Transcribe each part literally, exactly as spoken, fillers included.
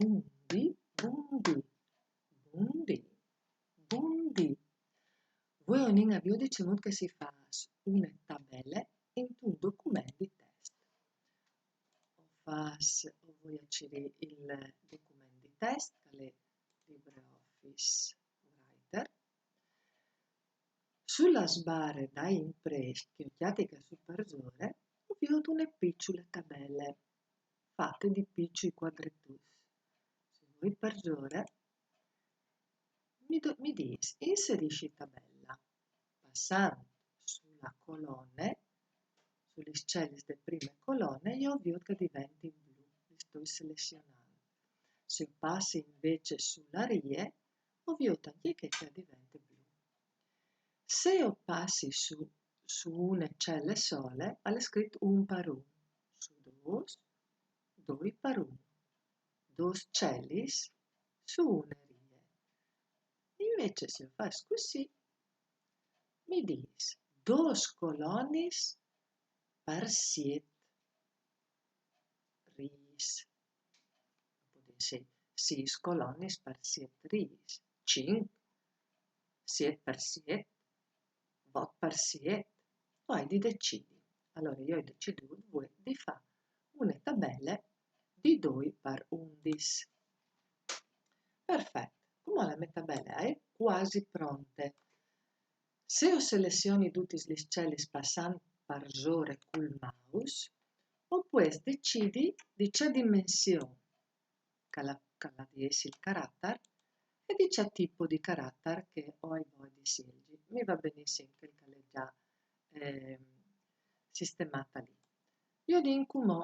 Bundi, bundi, bundi, bundi. Vuê o 'nin a viodi cemût che si fâs une tabele intun document di test. O fâs, o voi a cirî il document di test, che al è LibreOffice Writer. Su la sbare dai imprescj che o cjati ca su parsore, o viôt une piçule tabele fate di piçui cuadretuts. Se o voi parsore, mi do-, mi dîs: "Inserisci tabela." Passant su la colone, su lis celis de prime colone, jo o viôt che a diventin blu, lis stoi selecionant. Se o passi invezit su la rie, o viôt ancje chê che a devente blu. Se o passi su, su une cele sole, al è scrit un par un, su dôs, doi par un, dôs celis su une rie. Invezit se o fâs cussì, mi dîs dôs colonis par siet riis. Podìn dî sîs colonis par siet riis, cinc, siet par siet, vot par siet. Tu âs di decidi. Alore, jo o ai decidût vuê di fâ une tabele di doi par undis. Perfet. Cumò la mê tabele e je cuasi pronte. Se o selecioni dutis lis celis passant parsore cul mouse, o pues decidi di ce dimension che al à, che al à di jessi il caratar e di ce tipo di caratar che o ai voie di sielzi. Mi va benissim chel che al è za, ehm, sistemât li. Jo o dîs cumò,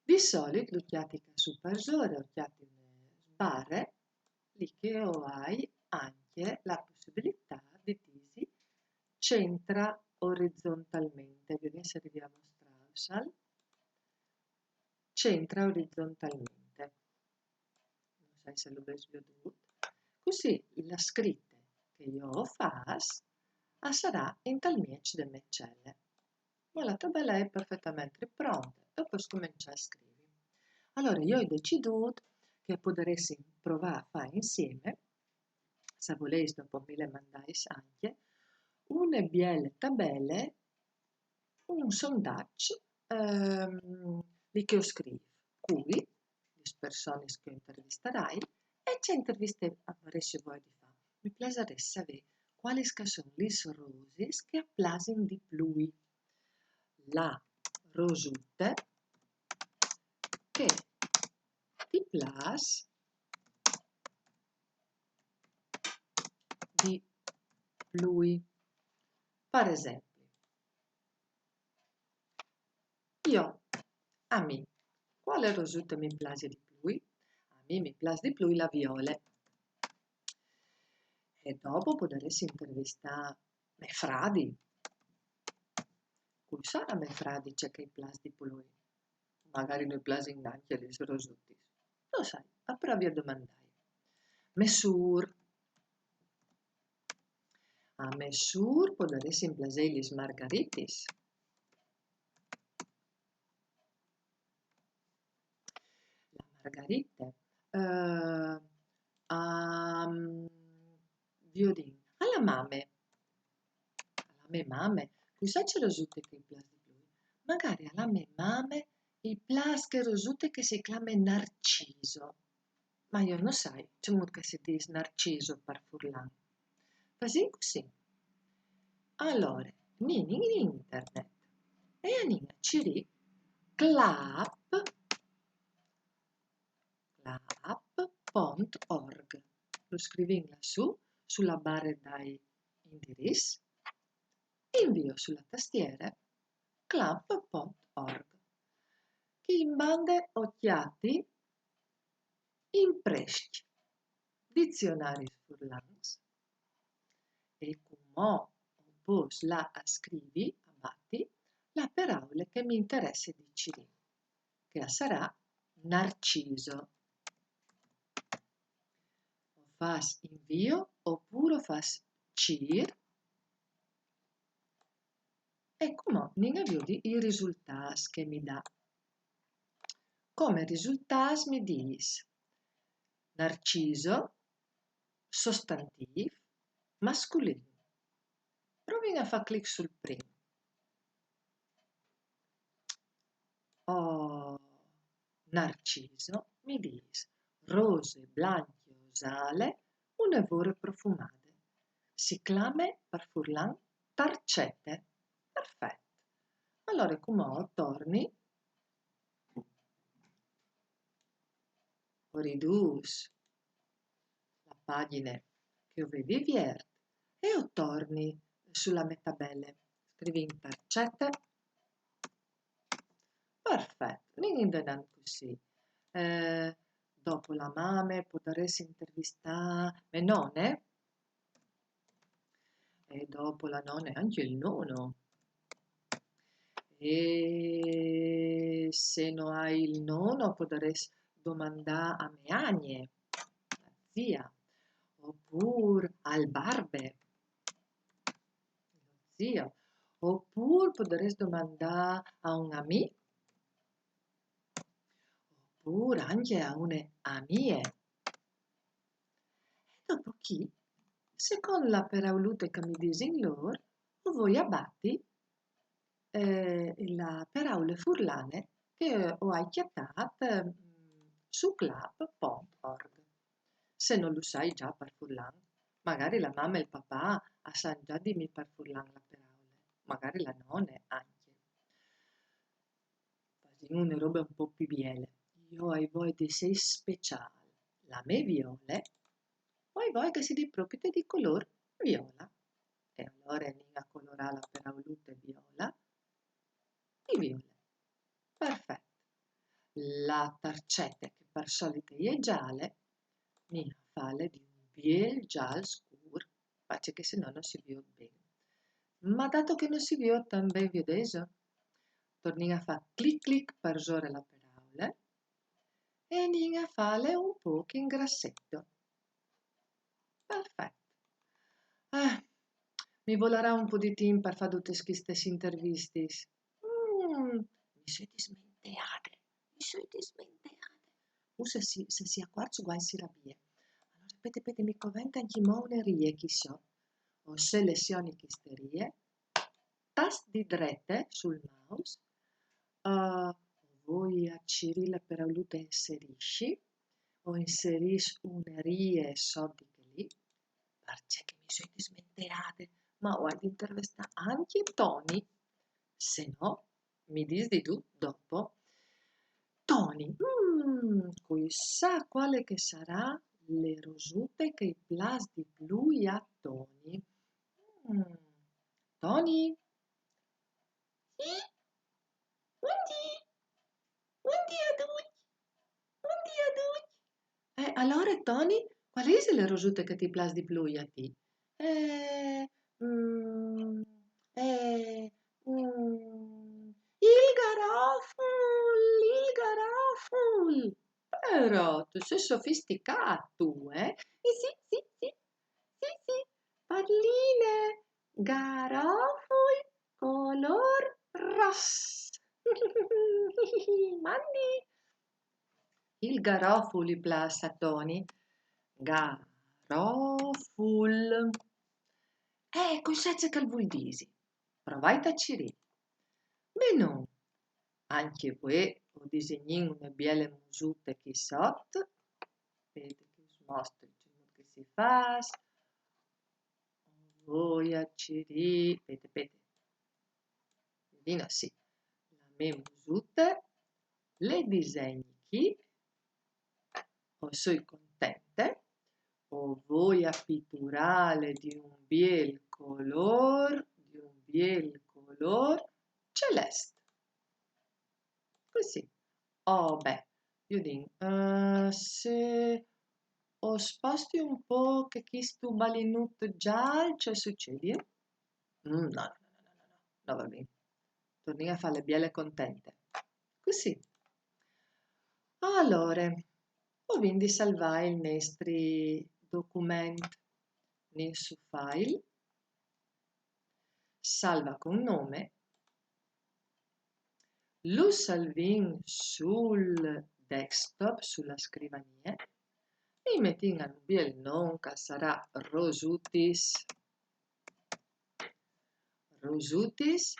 di solit lu cjati ca su parsore, o cjati une sbare, li che o ai ancje la pussibilitât di dî centra orizontalmente, viodìn se o rivìn a mostrâusal, centra orizontalmente. No sai se lu vês viodût. Cussì la scrite che jo o fâs a sarà intal mieç de mê cele. Ma la tabele e je perfetamente pronte, o pues començâ a scrivi. Alore, jo o ai decidût che o podaressin provâ a fâ insiemi, se o volês dopo mi le mandais ancje, une biele tabele, un sondaç, ehm, li che o scrîf, cui, lis personis che o intervistarai, e ce interviste o varessi voie di fâ. Mi plasarès savê cualis che a son lis rosis che a plasin di plui. La rosute che ti plâs di plui. Par esempli, jo, a mi, cuale rosute mi plâs di plui? A mi mi plâs di plui la viole. E dopo o podaressi intervistâ me fradi. Cui sarà me fradi ce che i plâs di plui? Magari no i plasin nancje lis rosutis. No sai, o provi a domandâi. Me sûr. A me sûr o podaressin plasei lis margaritis. La margarite. Eh, a, viodìn, a la mame. A la mê mame, cui sa ce rosute che i plâs di plui? Magari a la mê mame i plâs chê rosute che si clame narciso. Ma jo no sai cemût che si dîs narciso par furlan. Fasìn cussì. Alore, o 'nin in internet e o 'nin a cirî clap, clap pont org. Lu scrivìn lassù, su la bare dai indirîs, invio su la tastiere clap pont org. Chi in bande o cjati imprescj, dizionaris furlans, e cumò o pues lâ a scrivi, a bati, la peraule che mi interesse di cirî, che a sarà narciso. O fâs invio opûr o fâs cîr. E cumò o 'nin a viodi i risultâts che mi dà. Come risultâts mi dîs Narciso, sostantîf, masculin. Provìn a fâ clic sul prin. Oh, Narciso mi dîs rose, blancje o zale, une vore profumade. Si clame par furlan tarcete. Perfet. Alore, cumò o torni, o ridûs la pagjine che o vevi viert e o torni su la mê tabele. Scrivìn tarcete. Perfet, o lin indenant cussì. Eh, dopo la mame podarès intervistâ mê none. E dopo la none, ancje il nono. E se no ai il nono, podarès domandâ a mê agne, la zia, opûr al barbe, lo zio, opûr podarès domandâ a un amì, opûr ancje a une amie. E dopo chi, secont la peraulute che mi disin lôr, o voi a bati, eh, la peraule furlane che o ai cjatât, mm, su clap pont org. Se no lu sai za par furlan, magari la mame e il papà a san za dîmi par furlan la peraule, magari la none ancje. Fasìn une robe un pôc plui biele. Jo o ai voie di sei speciâl. La mê Viole, o ai voie che e sedi propite di colôr viola. E alore o lin a colorâ la peraulute viola di viole. Perfet. La tarcete, che par solit e je zale, o lin a fâle di un biel zâl scûr, parcè che se no no si viôt ben. Ma dato che no si viôt tant ben, viodêso, tornìn a fâ clic clic parsore la peraule e o lin a fâle un pôc in grasset. Perfet. Eh, mi volarà un pôc di timp par fâ dutis chestis intervistis. Mm, mi soi dismenteade, mi soi dismenteade. Uh, se si, se si acuarç, guai si rabie. Alore, spete, spete, mi covente ancjemò une rie chi sot. O selezioni cheste rie, tast di drete sul mouse, eh, o voi a cirî la peraulute inserisci, o inserìs une rie sot di chê li, parcè che mi soi dismenteade, ma o ai di intervistâ ancje Toni, se no mi dîs di dut dopo. Toni, mm, cui sa cuale che e sarà le rosute che i plâs di plui a Toni. Mm, Toni? Sì? Bundì! Bundì a ducj! Bundì a ducj! Eh, alore, Toni, cuale ise le rosute che ti plâs di plui a ti? Eh, mm, eh, mm, il garoful, il garoful! Però tu sês sofisticât tu, eh? Eh, sì, sì, sì, sì, sì, parline, garoful, colôr ros. Mandi! Il garoful i plâs a Toni. Garoful. Eh, cui sa ce che al vûl dî? Provait a cirî. Benon, ancje vuê o disegnìn une biele musute chi sot. Spete che us mostri cemût che si fâs. O voi a cirî, spete, spete. Viodìn, sì. La mê musute, le disegni chi, o soi contente, o voi a piturâle di un biel colôr, di un biel colôr celest. Cussì. Oh, ben, viodìn, eh, se o sposti un pôc chistu balinut zâl, ce sucêt? Mm, no, no, no, no, no, no, no va ben. Tornìn a fâle biele contente. Cussì. Alore, o vin di salvâ il nestri document. Anìn su File, Salva con nome. Lu salvìn sul desktop, su la scrivanie, e i metìn a un biel non ch'a sarà Rosutis. Rosutis,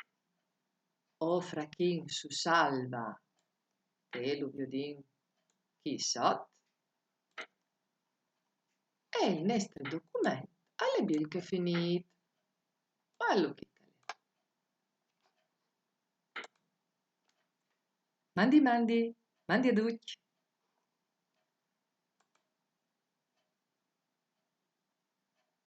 o frachìn su salva, che lu viodìn chi sot, e il nestri document al è biel che finît. Guarda chi che al è. Mandi, mandi, mandi a ducj.